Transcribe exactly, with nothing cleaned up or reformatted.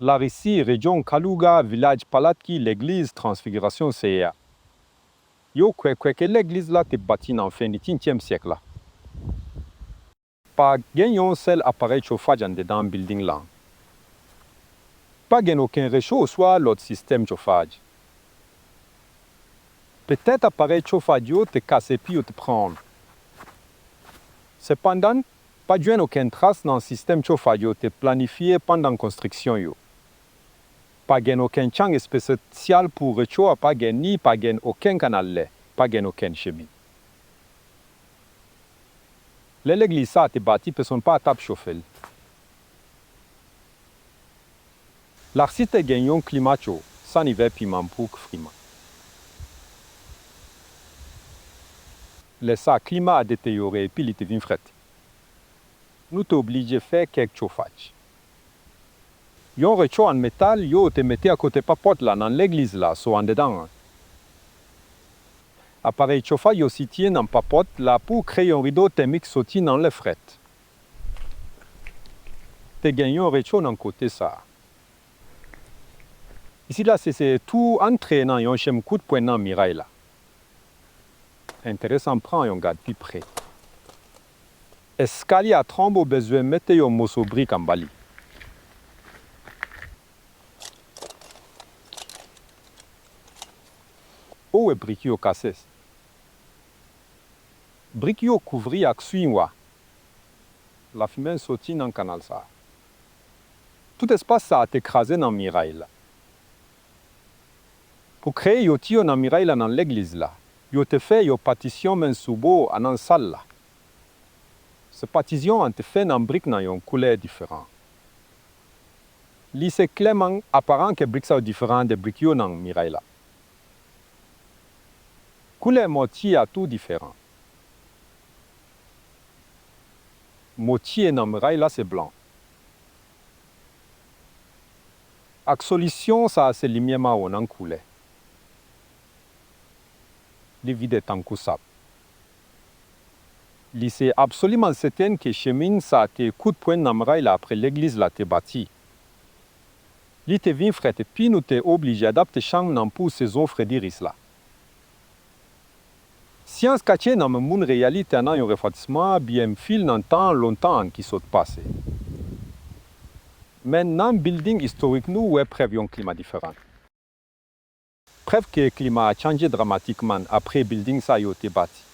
Larisi, rejyon Kaluga, vilaj Palatki, legliz Transfigirasyon Seyè a. Yo kwè, kwè ke legliz la te bati nan fen diznèvyèm syèk la. Pa gen yon sèl aparèy chofaj anndedan bilding lan. Pa gen okenn recho oswa lòt sistèm chofaj. Petèt aparèy chofaj yo te kase epi yo te pran. Sepandan, pa t jwenn okenn tras nan sistèm chofaj yo te planifye pandan konstriksyon yo. Pa gen okenn chanm espesyal pou recho a, pa gen ni pa gen okenn kanal lè, pa gen okenn chemine. Lè legliz sa a te bati, pèsonn pa t ap chofe l. Larisi te gen yon klima cho, san ivè piman bouk friman. Lè sa a, klima a deteryore epi li te vin frèt. Nou te oblije fè kèk chofaj. Yon recho an metal yo te mete akote papòt la nan legliz la sou anndedan an. Aparèy chofaj yo sitiye nan papòt la pou kreye yon rido tèmik soti nan lè frèt. Te gen yon recho nan kote sa a. Isit la, se, se tou antre nan yon chenm kout pwen nan miray la. Enteresan pran yon gad pi pre. Eskalye a tranbo, bezwen mete yon moso brik anba li. Ou wè brik yo kase. Brik yo kouvri ak swinywa. Lafimen soti nan kanal sa a. Tout espas sa a te kraze nan miray la. Pou kreye yon tiyo nan miray la nan legliz la, yo te fè yon patisyon men sou bò a nan sal la. Se patisyon an te fè nan brik nan yon koulè diferan. Li se klèman aparan ke brik sa yo diferan de brik yo nan miray la. Koulè mòtye a tou diferan. Mòtye nan miray la se blan. Ak solisyon sa a se limyè mawon nan koulè. Li vide tankou sab. Li se absoliman sèten ke chemine sa a te kout pwen nan miray la apre legliz la te bati. Li te vin frèt epi nou te oblije adapte chanm nan pou sezon fredi ris la. Syans kache nan men moun, reyalite a nan yon refwatisman a byen fil nan tan lontan ki sot pase. Men nan bilding istorik nou wè prèv yon klima diferan. Prèv ke klima a chanje dramatikman apre bilding sa yo te bati.